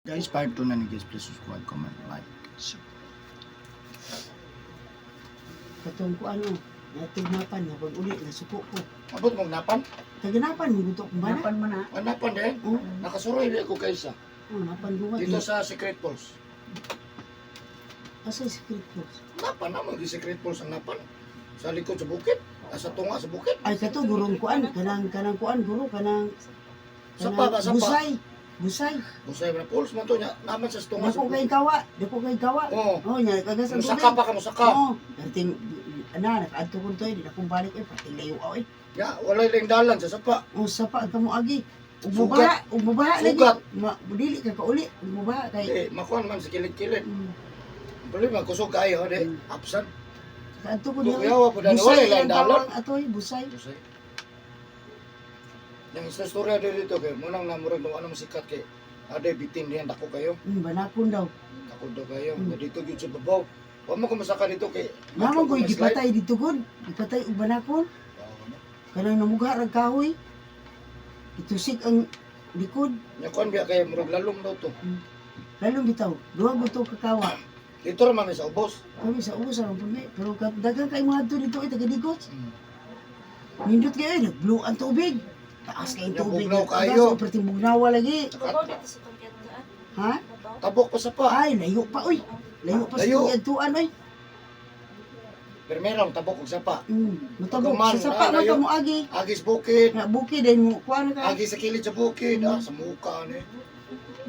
Guys, part 2 na ni guys. Please subscribe, comment, like, share. Katong ko ano, natugnapan nga pag uli nasuko ko. Abot mong napan? Kaganapan mo gusto kong bana. Napan man na. Ah, napan din. Oh, Nakasuroy di ako kaysa. oh, napan ko Dito sa Secret Falls. Asa secret box? Napan naman, di Secret Falls ang napan. Sa likod sa bukid. Ah, sa tunga sa bukid. Ay kato gurong kuan, kanang kanang kuan guro kanang Sapa ba, sapa? Busay. Busay. Busay na falls man to niya. Naman sa tunga sa Dako kay bukid. kawa, dako kay kawa. Oo. Oh, nya kagas ang Musaka pa ka, musaka. Oo. Perting ana nakaadto ko to, di na kong balik eh, perting layo oy. Ya, walay lang dalan sa sapa. Oh, sapa ang kamo agi. Ug Sugat. mubaha, ug mubaha lagi. Sugat. Ma, dili ka kauli, ug mubaha kay. Eh, makuan man sa kilid-kilid. Problema, kusog kayo, di. Absent. Kaadto ko diha. Kuyawa po dahil walay Busay lang ang dalan. tawag atoy, busay. Busay. Yang istorya dito kay munang namurag nung anong sikat kay ade bitin diyan dako kayo. Banakon daw. Dako daw kayo. Dito gyud sa babaw. Wa mo kumasaka dito kay Naman ko gipatay dito gud. Gipatay og banakon. Kanang namugha rag kahoy. Itusik ang likod. Nya kuan biya kay murag lalong daw to. Lalong bitaw. Duha guto kakawa. Dito ra man mi sa ubos. Kami sa ubos aron pud mi. Pero daghang kay mga adto dito ay taga Digos. Nindot kayo eh, nag-blue ang tubig. Taas kay Nya, tubig. bugnaw kayo. Perting bugnawa lagi. Babaw dito sa tungkian. Ha? Babaw. Tabok pa sa pa. Ay, layo pa oy. Layo pa sa Layo. tungkian oy. Pero meron tabok og sapa. Mutabok Pagkuman, sa sapa ah, man layo. ka mo agi. Agis bukid. Na bukid ay mo kuan ka. Agis sa kilid sa bukid. Ah, sa muka ni.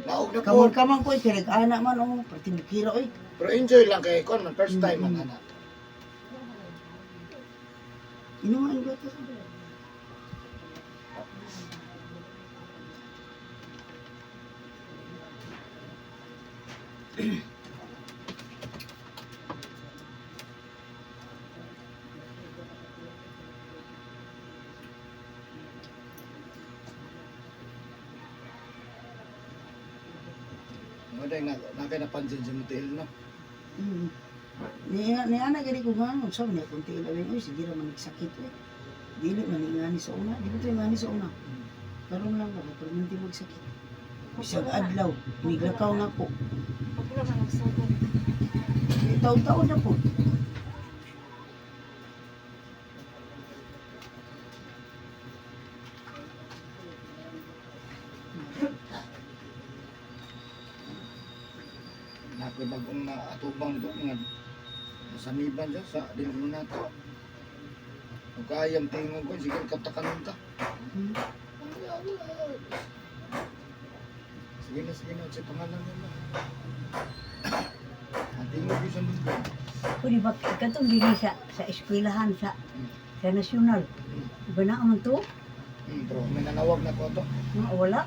Naog na po. Kamang-kamang ko eh, kay nag-ana man oh, perting bukira oy. Pero enjoy lang kay kuan man first time man ana. Inuman ko to. Mo dai na na kay napansin sa motel no. Ni ni ana gani ko nga sa man akong tiil awin oy sige ra man nagsakit oy. Dili man ingani sa una, di ko to ingani sa una. Karon lang ako permanente magsakit. Bisag adlaw, niglakaw na ko. Pagpula man magsugod. Eh, taon-taon na po. Nakoy bagong na atubang dito nga saniban siya sa dili mo nato. Ug kayang tingog ko sige kaptakanon ta. Sige na sa pangalan mo na. Ang tingog yung sa mundo. Pwede ba katong dili sa sa eskwelahan sa sa nasyonal. Iba na man to? Pero may nanawag na ko to. Nga wala.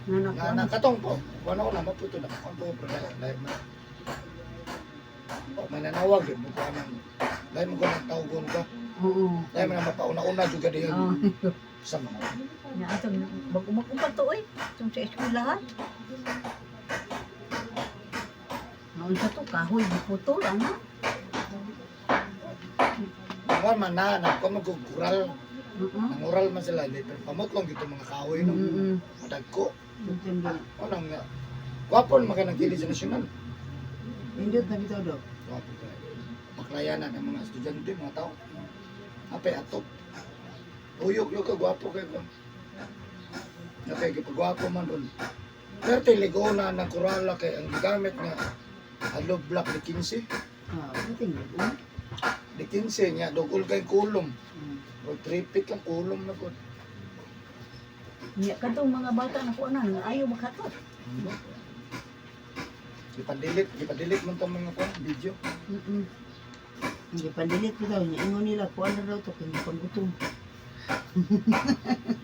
Nga na Nga nakatong po. Wala ko na maputo na ko po pero live na. Oh, may nanawag eh. Mukha nang dahil mo ko nang tawgon ka. Oo. Dahil mo na mapauna-una juga diyan Oh. sa mga. Nga atong bag-umag to oy. Itong sa eskwelahan. Noon sa to kahoy giputol ana. Kuan man na, na kuan man kural. Oo. Nangural man sila, hindi, pero pamutlong gito mga kahoy no. Madagko. Nindot na. Ano nga. Gwapon man ka ng kilid sa nasyonal. Nindot na bitaw daw. Gwapo ka. Paklayanan ng mga estudyante, mga tao. Ape, atop. Uyok yung ka, gwapo kayo ko. Nakay, gipagwapo man doon. Pero ligo na ng kurala kay ang gigamit nga hollow block ni 15. Ah, buting nag Ni 15 niya, dugol kay kulom. O tripit lang kulom na ko. Nya katong mga bata na kuan na nga ayaw makatot. Gipandilit man tong mga kuan video. Hindi pandilit ko daw, niya ingon nila kuan na daw to kay panggutom.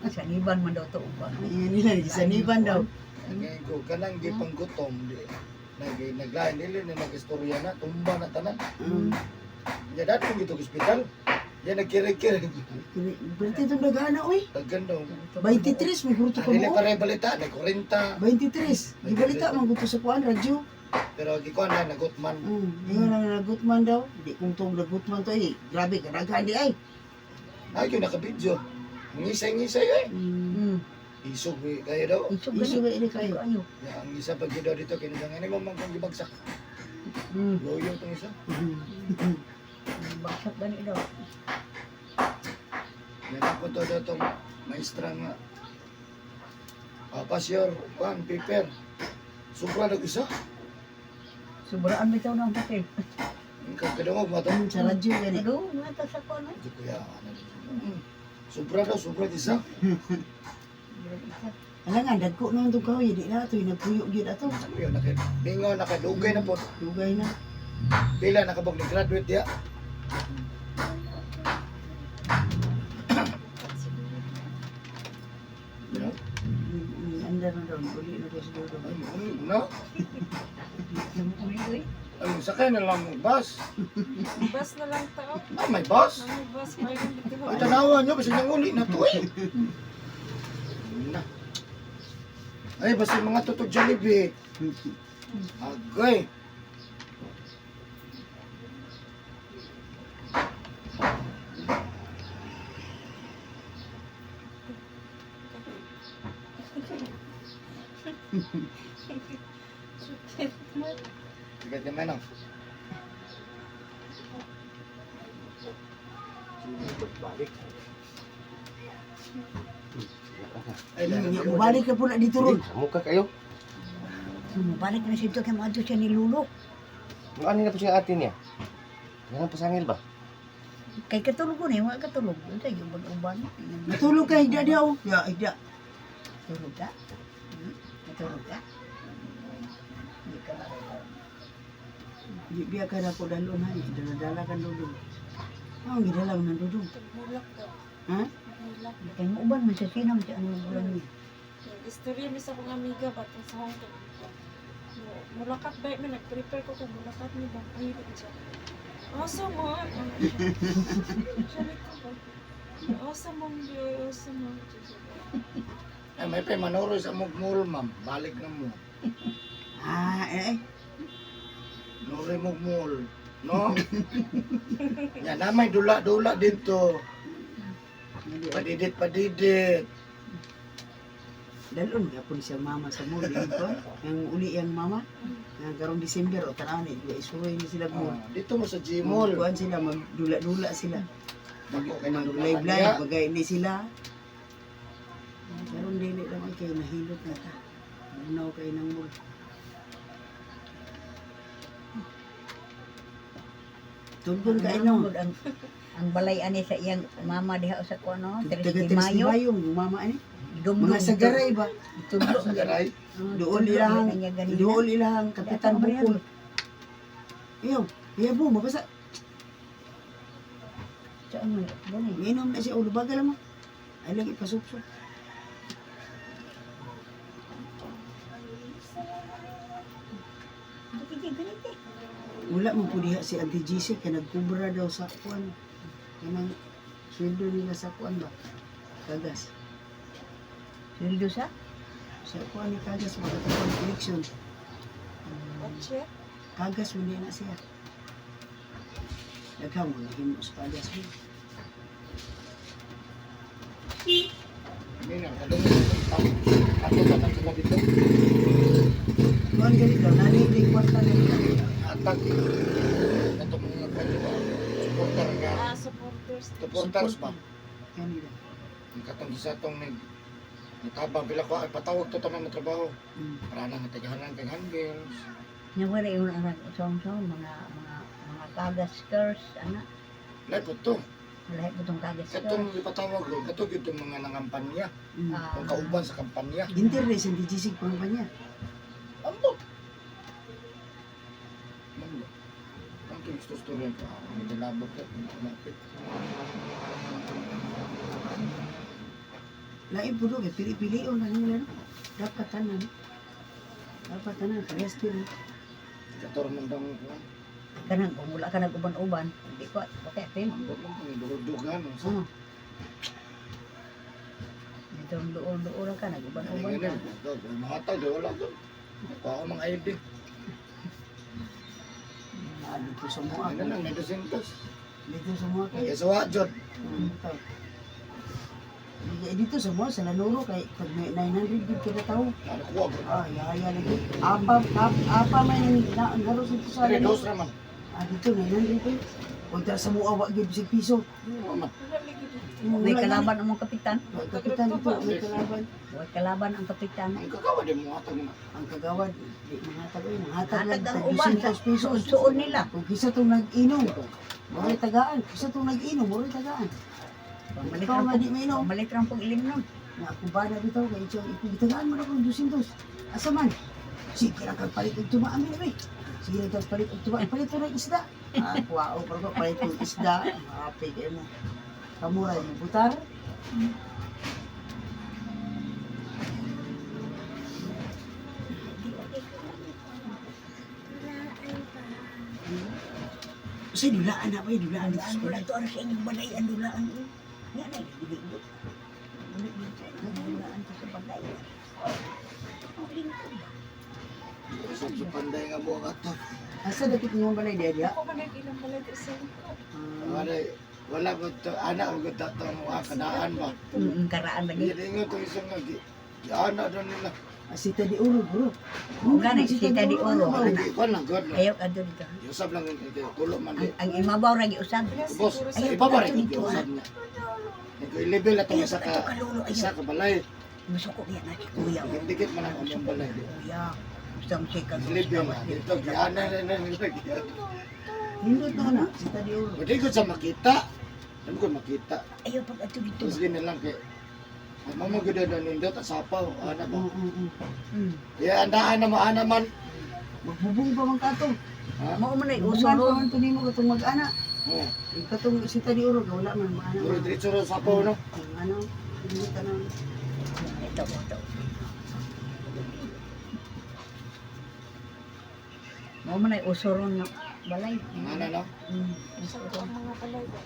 Saniban man daw to uban. Ingon nila gisaniban daw. Ngayon ko, kanang gipanggutom, di, nag, naglain dili na nagistorya na, tumba na tanan. Ya dati gito ospital. Ya nagkirig-kirig. Berarti itong dagana oy. Daghan daw. 23 may gusto ko Dili mo. pare balita, nag 40. 23. Gibalita man gusto sa kuan radyo. Pero gikuan na nagutman. Ingon lang nagutman daw. Di kung tong nagutman to eh. Grabe kadaghan di ay. Ay, yun naka-video. Ngisay-ngisay eh. Isog eh, kayo daw. Isog Isog gani. gani kayo. Kayo. Ya, ang isa pag daw dito kinidangan ni mo man kung gibagsak. Loyo tong isa. Bagsak gani daw. Yan ako to daw tong maestra nga. Pass your one paper. Sobra daw isa. Sobraan bitaw na ang papel. Ang kagkadungog mo to. Sa radyo gani. Ano, nga ta sa kuno. Hindi kuya, ano dito. Sobra daw, sobra isa. Ala nga dagko na itong kahoy, di na ito, nagpuyo gyud ato. Ano yun, bingo, nakadugay na po. Dugay na. Pila nakabog ni graduate diya. You know? Andar na daw, uli na daw siguro. Ay, no? Uli uy. Ay, sakay na lang mo bus. Bus na lang tao. Ah, may bus. Ano bus? May dito. Ay, tanawan nyo, basta niyang uli na to eh. Na. Ay, basta yung mga totoo Jollibee. Agay. Sigat naman ah. Balik. Ay, Balik ka po na dito ron. Muka kayo. Balik na siya kay maadto siya ni Lulo. Ano na po siya atin niya? Ganang pasangil ba? Kay katulog ko ni, wala katulog. Unsa yung uban? Natulog ka, higda diya oh. Ya, higda. Tulog ka? Natulog ka? Hindi ka marunong. Di biya ka na ko dalon ha, dala-dala kan dudong. Ah, ang gidala man dudong. Mulak daw. Ha? Mulak. Kay mo uban man sa sinam sa anong ulan niya. Istorya mi sa akong amiga batong sa Hong Kong. Mulakat ba mi nag-prepare ko kung mulakat mi ba ay di siya. Asa mo? Siya nito ba? Asa mo biyo, asa mo. Ay, may pa manuro sa mugmul, ma'am. Balik na mo. Ah, eh, eh. Nuri mugmul. No? Yan na may dula-dula dito. Padidit, padidit. Dalon ka po siya mama sa mall. Yun ko. Ang uli yang mama. Nga karong December o tanaw ni, di isuroy ni sila mall. Ah, dito mo sa Gmall. Kuan sila magdula-dula sila. Bago kay nang dula Maglay-blay, bagay ni sila. Karon dili lang ay kay nahilot na ta. Munaw kay nang mall. Tulgon kay no. Ang, ang, ang balay ani sa iyang mama diha sa kuno, Taga 3 de Tres de Mayo. Mayo, mama ani. Dumdum. Mga sagaray ba? Tudlo. Sa garay. Dool ilahang dool ilahang Kapitan Bukol. Iyo, iya po, mabasa. Saan mo? Gani. Minom na siya ulo bagal mo. Ay lagi pasupsop. Gani gani. Wala mo po diha si Auntie GC kay nagkubra daw sa kuan. Kanang sweldo nila sa kuan ba? Kagas. Sweldo sa? Sa kuan ni Kagas magkatapon election. Otse? Kagas mo na siya. Daghang mo nahimo sa Kagas mo. Hindi na, kadungog. Ato ka na sila dito. Kuan gani daw nani di kwarta gani daw. Atag. Ato mga kwan ba? Supporter nga. Ah, supporters. Supporters ba? Kani daw. Ang katong isa tong nag nitabang pila ko ay patawag to tanan mo trabaho. Para na nga tagahanan kay handbills. Nawala yung anak song-song mga mga mga kagas curse ana. Lahi po to. Lahi po tong kagas Katong curse. ipatawag ro, katong gyud tong mga nangampanya, Ah, ang kauban sa kampanya. Internet sa Auntie GC kuan pa niya. Ambot. Mangga. Ang tuwing istorya ko, may dalabot ka, malapit. Lain po do kay pili-pilion lang nila no. Dapat tanan. Dapat tanan parehas gyud. Kator man daw ko. Kanang kung wala ka nag-uban-uban, hindi ko okay apil. Ambot lang kung durudugan. Oh. Dito duol-duol ka nag-uban-uban ka. Mga tao, di wala ko. Kuha ko mga ID. Ah, dito sa mga Ano lang, may dosentos. Dito sa mga Kaya sa wajod. Dito sa mo sa Lanuro kay tag 900 gid kada tawo. Ano kuha ko? Ah, yaya lagi. Apa apa may na ang haros dito sa Tre Lanuro. dos raman. Ah, dito 900 eh. Kontra sa mua wa gid bisag piso. Ano man? Wala lagi dito. May kalaban ang mga kapitan. May kapitan dito, may kalaban. May kalaban ang kapitan. Ang kakawa di mo hatag na. Ang kagawad, di mga oy, mga Hatag lang ang tag uban sa 200 pesos. suod nila. Kung kisa tong nag-inom, mura tagaan. Kisa tong nag-inom, mura tagaan. Pamalit Ikaw ra nga pong- di mainom. pamalit ra pong ilim nun. Nga akong bana bitaw kay siya ipigitagaan man akong 200. Asa man? Sige lang kag palit og tuba amin oy. Sige lang kag palit og tuba, palit og isda. Ah, kuwao pero ko palit og isda. Happy kayo mo. Kamura yung butar. Sa dulaan na ba? Dulaan dito sa Dulaan balay. to ara sa inyong balay ang dulaan. Eh. Nga na dili do. Dili dito sa dulaan to sa balay. Ang lingkod ba? Usap sa panday nga mo ang ato. Asa dapit mo balay diya diya? Ako man ilang balay di sa lingkod. Ah, Wala wala ko to ana ko ta to mga kanaan ba. Karaan ba ni? Gilingon to isang nga gi. Ana doon nila. Sita di Oro, bro. Oo, gani, Sita di Oro. Ano gi kon lang god. Ayaw ka dito. Usap lang kay tulo man di. Ang imabaw ra giusab. Wala Boss, siguro sa Ayaw, ibaba rin dito, yung usap niya. Nag-level na itong Ayaw, isa ka ato kalulo, ayaw. isa ka balay. Musuko yan na si kuya. Oh. Dikit man ang among balay. Kuya. Gusto mo siya kag Level na dito giana na na nila giana. Nindot na na, Sita di Oro. Pwede ko sa makita. Ano ko makita? Ayaw pag ato dito. Tapos gini lang kay Ang mama gud na nindot at sapaw ana ba. Oo, oo. Ya andaan na mo ana man. Magbubong pa man kato. Ha? Mao man ay uso Uso pa ron. man to nimo katong mag-ana. Oh, Katong Sita di Oro, wala man maana. puro diretso ra sapaw no. Ang ano, hindi ka na. Ito, ito. Mao man ay uso ron nga balay. Ang ana no. Sa ang mga balay ba.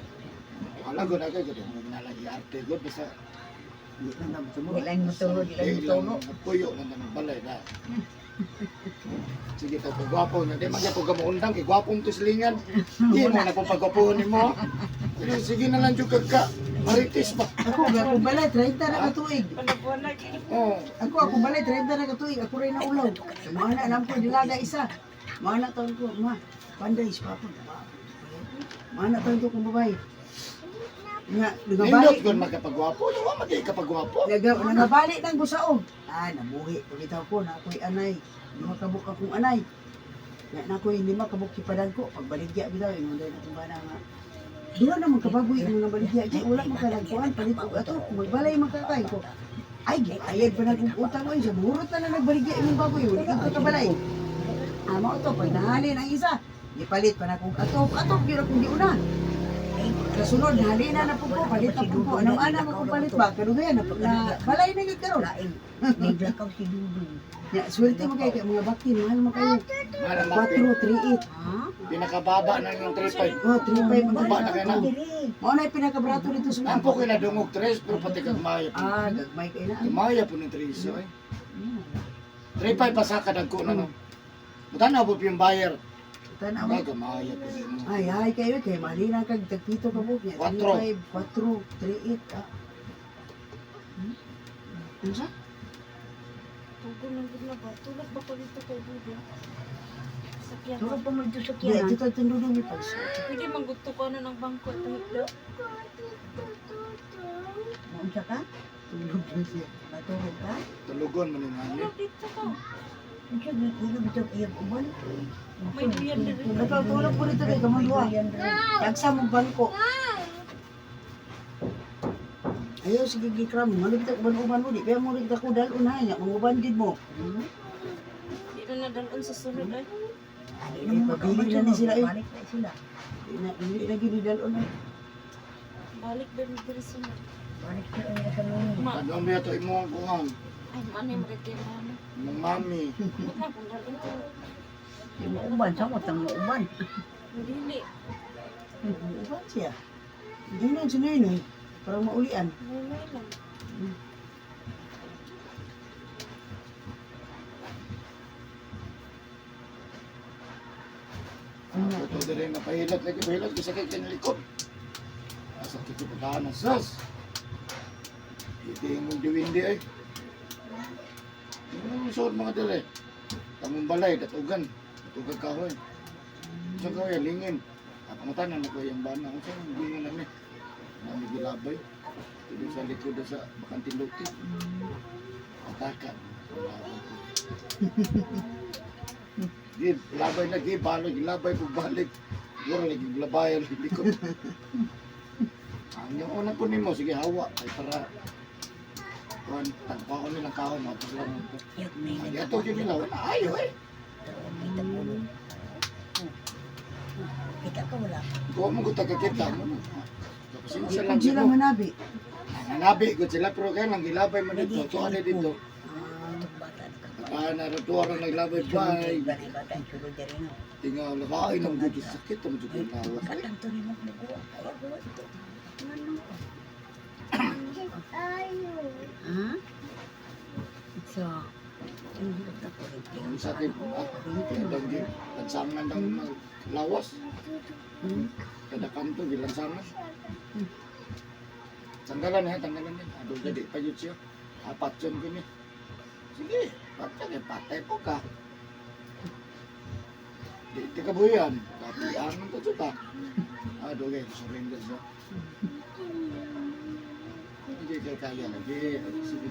Wala gud na kay gud nalagi arte gud basta Hindi lang naman tumuro. Wala mo tulo, di lang di mo tulo. lang puyo lang ng balay na. Sige ta ko gwapo na di man gyud ko gamuundang kay gwapo to silingan. Di mo na po pagwapohon nimo. Sige, sige na lang jud kag ka. Marites ba? Ako, ako balay, 30 na katuig. Panabuan na Oh. Ako, ako balay, 30 na katuig. Ako rin naulaw. Mga na, ko, dilaga isa. Mga na taon ko, ma, panday, si papa. Mga na taon ko kung babae. Nga, Nindot nagabali. gud magkapagwapo. Wa man kay kapagwapo. Nagabali ng busaog. Ah, nabuhi. Pagitaw ko, na ako'y anay. Lima kabuk akong anay. Na, na ako'y lima kabuk kipadag ko. Pagbaligya bitaw, ingon dahil akong bana nga. Duha naman kabagoy ang mga baligya. Di, wala man kalagkuhan. Palit og ato. Kung magbalay man kakay ko. Ay, ayad pa na kong utang ko. Sa buhurot na lang nagbaligya imong bagoy. Wala ka kabalay. Amo to, pag nahalin ang isa, gipalit pa na kong atop, atop, gyud akong giuna. Kasunod, nahalin na na po ko, palit na po ko. Anong ana mo kong palit ba? Kadugayan, na, balay na gyud karon. Lain. May blackout si Dudong. Ya, swerte mo kay kay mga bakti, mahal mo kayo. Mara mapin. 4, 3, 8. Ha? Pinakababa na yung 35. Oh, 3, 5 ang Baba na kayo na. Dili. Mao na pinakabrato dito sa Ang po kay nadungog tres pero pati kag maya po. Ah, gagmay kay na. Maya po ng tres oy. 35 pa sa kadagko na no. Mutanaw po yung buyer. Tanaw. Kagamaya po mo. Ay, ay kayo kay mali na kag tagpito ka buok niya. Kwatro. 3, 5, 4, 3, 8. Ah. Unsa? Tugo nang gud na ba? Tulog ba ko dito kay Budo? Sa piano. Tulog pa mo dito sa Di, kiyanan. dito tundudong mi pag Pwede manggugto ko na ng bangko at higda. Unsa ka? Tulog na siya. Matulog ka? Tulugon man yung ani. Tulog dito ko. Unsa gyud kuya bitog iyang uban? May duyan na rin. Nagkatulog po dito kay kamang duha. Tagsa mo bangko. Ayaw sige gikram, malugit ako uban-uban mo di pa mo rin ako dalon ha, nya manguban gid mo. Di na nadalon sa sunod ay. Di na mo Pabili na ni sila, eh. Balik na sila. Di na dili na gid dalon ha. Balik ba mi diri sunod? Balik sila nga sa lungo. Ma, Ano ba ito imong kuhan? ay manay mo rin mama. Imong mami. Huwag na kung dalon ko. Di mo uban sa mo tang mo uban. Dili. Uban siya. Hindi na si Noynoy para maulian. May lang. Ito diri mapahilot lagi pahilot kasi kay kang likod. Asa kay pagana sus. Di mong diwindi ay. Ano suot mga dere? Tamong balay, datugan. Datugan kahoy. Sa kahoy, lingin. Pangutanan na ko yung bana. Kung saan ang lingin namin. Nami gilabay. Tuloy sa likod na sa bakanting luti. Atakan. Labay ko. Di, labay na, di, balik, labay ko balik. Siguro lagi labayan sa likod. Ang yung una po nimo, sige, hawa. Ay para, kuan, tagpaon nilang kaon, mapos lang ito. Yak may Ay, ato yun nila, wala, ayaw eh. Kita mo. Kita ka wala. Kuha mo kung tagakita mo na. Pasensya lang Kung sila sila. manabi. Nanabi ko sila, pero kaya lang gilabay man dito. Tuwa na dito. Itong bata na ka. Ah, naratuwa rin naglabay, bye. Bata bata sulod diri no. Tingaw, ay, nang gudyo sakit, ang gudyo lawas. Katang to ni mo muguwa. Kaya guwa ito. Ano ka? Ha? So, hindi ka ko rin. Ang sakit, ah, kaya daw di, lansangan daw ng lawas. Kada kanto, gilansangan. Tanggalan ha, tanggalan niya. Ado jadi pa yun siya. Apat yun ko niya. Sige, patay, eh, patay po ka. Di, di ka buyan. Tapi anong to ka. Ado kay surrender siya. Hindi kay kaya lagi. Sige.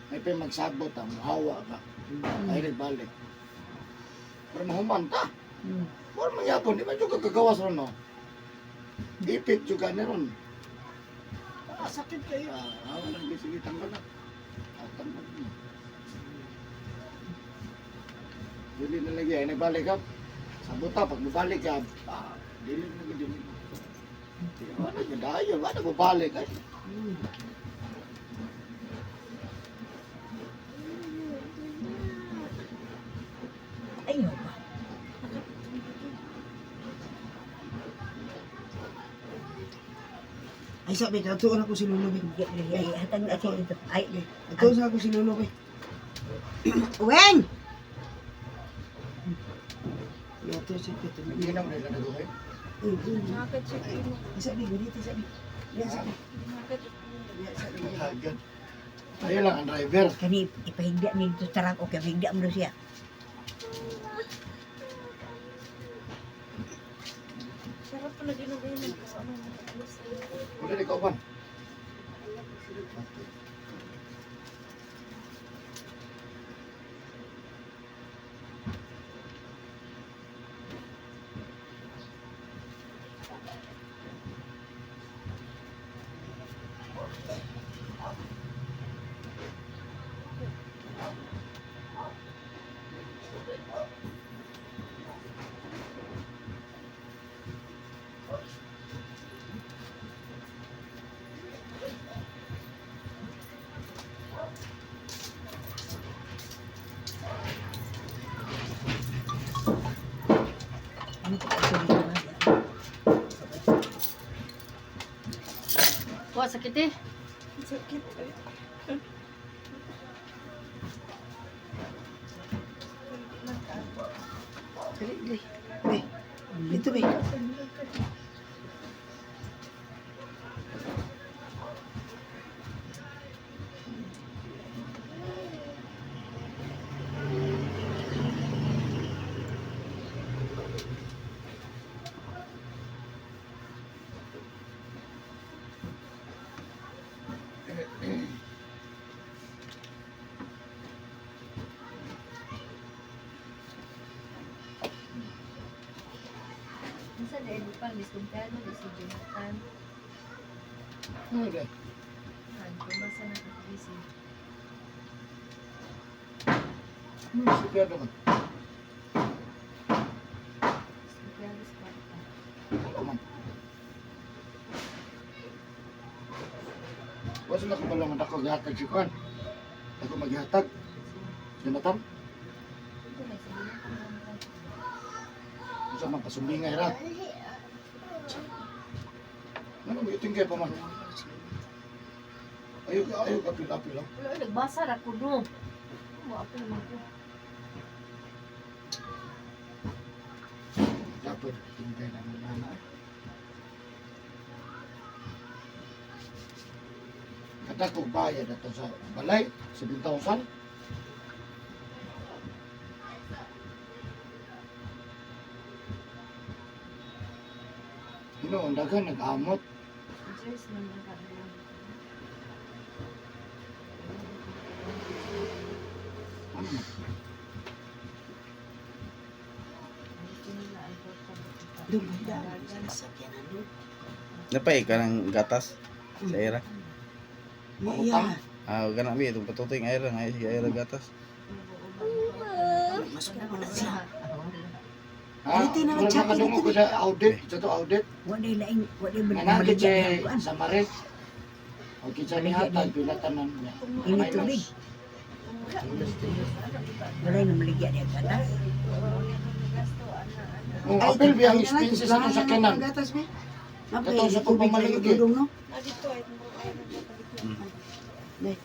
May pa magsabot ang hawa ka. Ay nagbalik. Pero mahuman ta. Wala mangyapon, di ba yung kagagawas ron, no? Ipit juga na ron. Ah, sakit kayo. Ah, ah, walang sige, tanggal na. Ah, tanggal na. Dili na lagi, ay nagbalik ka. Sabot ta, pag mabalik ka, ah, dili na lagi, dili na. Di ba na, dayo, ba na mabalik ay. Ayaw ba? Ay sabi, katuon ako si Lolo. Bi. Ay, hatag na siya dito. Ay, Katuon ako si Lolo. Bi. Weng! Yato siya pito. Naginom na lang ako, eh. Nakakit siya imo. Ay sabi, dito sabi. Yan sabi. Nakakit. Yan sabi. Agad. Tayo lang ang driver. kani ipahigda ni dito tarang okay, higda mo daw siya. Sarap po nag-inom imo. Kasama mo. Wala di kauban. Ano ko ito dito ba? Wa sakit eh. Sakit eh. Dali, dali. Bi. Dito, Bi. Minsan eh, di pa, diskumpiyado, di si Jonathan. Ano di? Han, pumasa na ka busy. Sige naman. Diskumpiyado sa kwarta. Ano man? Wala sila kabalo nga dako gihatag si Juan. Ako maghihatag. Jonathan, Ito na, sige na kung ano. unsa man pasumbingay ra. Ano mo itingkay pa man? Ayaw ayaw apil-apil ah. Wala, ay, nagbasa ra ko no. Mo apil man ko. Dapat tingkay na ng nana. Kadakog bayad ato sa balay, 7,000. Hinoon, daghan nag-amot. Joyce man ang kabilang. Ano man? Gusto nila ang kwarta. Dong, daan sa nasakyanan dong. Napay ka ng gatas sa era. Iya. Ah, kana mi itong patutoy ng era ngay sige era gatas. Masuk na na siya. Ha? Dito na lang, Wala Chucky, nakadungog ko sa audit, sa to audit. Wala laing, wala Nanakit maligya siya kuan. sa Maris. O kitsa ni Hatag, pilatanan niya. Ini tubig. Wala na maligya niya gatas. Kung apel biyang expenses sa itong sakyanan. Gatas be. Katong sa pagpamalingki. Dong, no? Na dito ay ay nagpapalit. Day.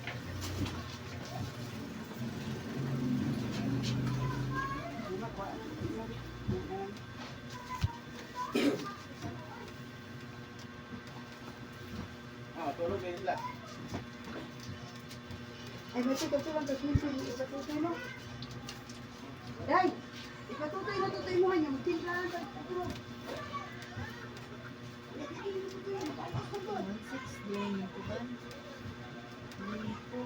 Ah, tulog kayo sila. Ay, may ito lang kasi ipatutoy mo. Day, ipatutoy na tutoy mo kanya. Magtimpla lang sa tulog. 1.6 din yung kuban. Lipo.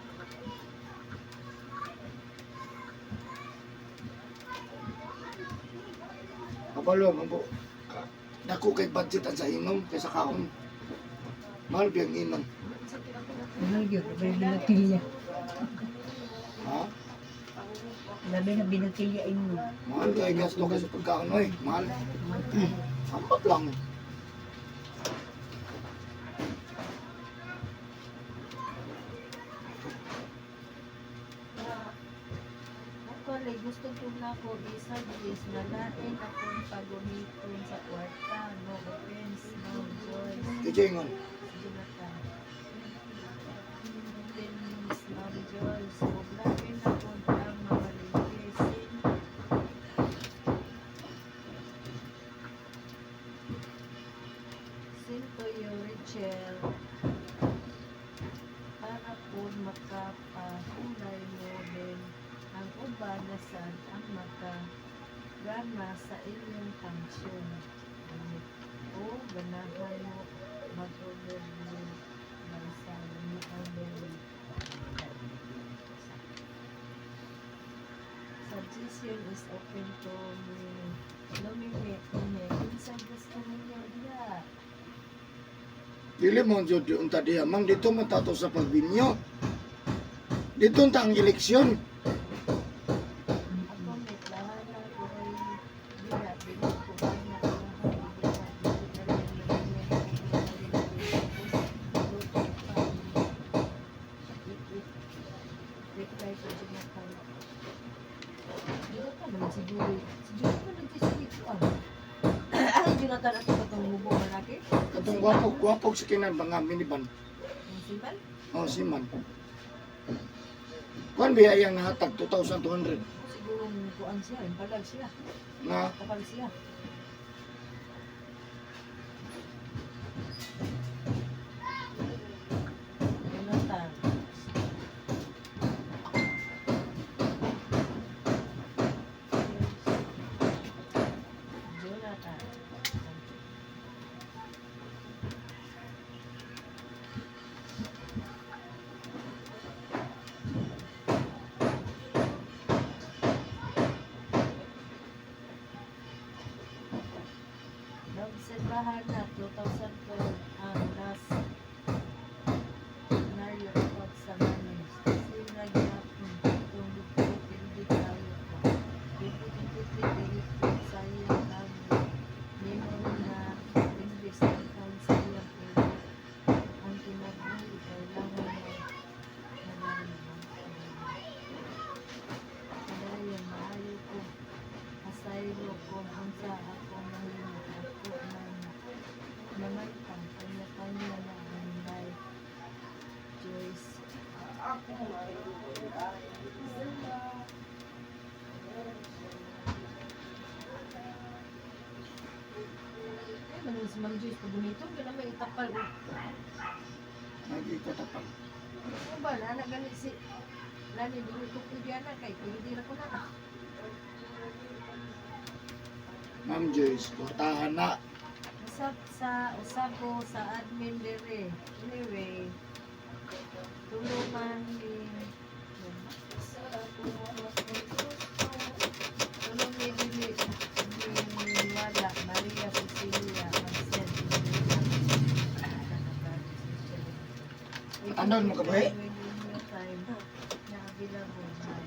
Kabalo, mambo. Dako kay budget ang sa inom kaysa kaon. Mahal biyang inom. Ano yun? Labi na binutilya. Ha? Labi na binutilya inyo. Mahal kay gasto kaysa pagkaon oy. Mahal. Ambot lang. Actually, gusto ko na ko i-suggest na lain akong pagumiton sa kwarta. No offense, no Joyce. Kaya ingon. Jonathan. Offense, no Joyce. Ug lain akong ang mamalingke. Sin Sin to you, Rachel. Para po makapahulay mo din ang uban na sad ang makagana sa inyong function. O ganahan mo mag-overview ng sa ni Suggestion is open to me. Lumimi, umi, kinsa gusto ninyo diha. Dili mo jud unta diha mang dito man tato sa pagbinyo. Dito unta ang eleksyon. Ako may lahala ko ay diha, dili ko ba na lahat, diha, dili ko na Reply ko Jonathan. Jonathan naman siguro. Si Jonathan nagsisigit ko ah. Ay, Jonathan ato ba itong mubo malaki? Katong gwapo, gwapo sa kinan mga minivan. Ang siman? Oh, siman. Kuan biya iyang nahatag 2,200 Siguro kuan siya, impalag siya. na Kapal siya. Jonathan. Jonathan. Naobserbahan na 2012 ang last scenario about sa money. Sila gyapon itong hindi tayo ko. 2023 dili ko sayang ang nimo na invest ang taon sa iyang pera. Ang kinabuhi kailangan mo Kadayon maayo ko asaylo kung unsa ako mahimo ako man naman pang kanya-kanya na ang life choice. Ay, manong si Ma'am Joyce, pag bonito, gana may itapal. nagikatapal. Ano ba, nana gani si Lani, dili ko pwede ana kay pwede ra ko na. Ma'am Joyce, kwartahan na. Usap sa usap ko sa admin dire. Anyway, tulungan ni tulong ni dili ni wala Maria Cecilia mag-send. Matandon mo ka ba, eh? Time na available my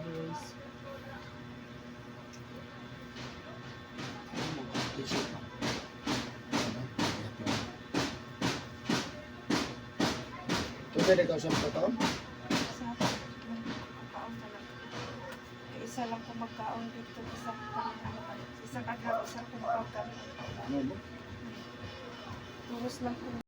voice. Tugay na ka sa taon? Sa kaon ka lang. Kay isa lang ko magkaon dito, isa isang adlaw, isa ko magkaon. Ano mo? Turos lang ko.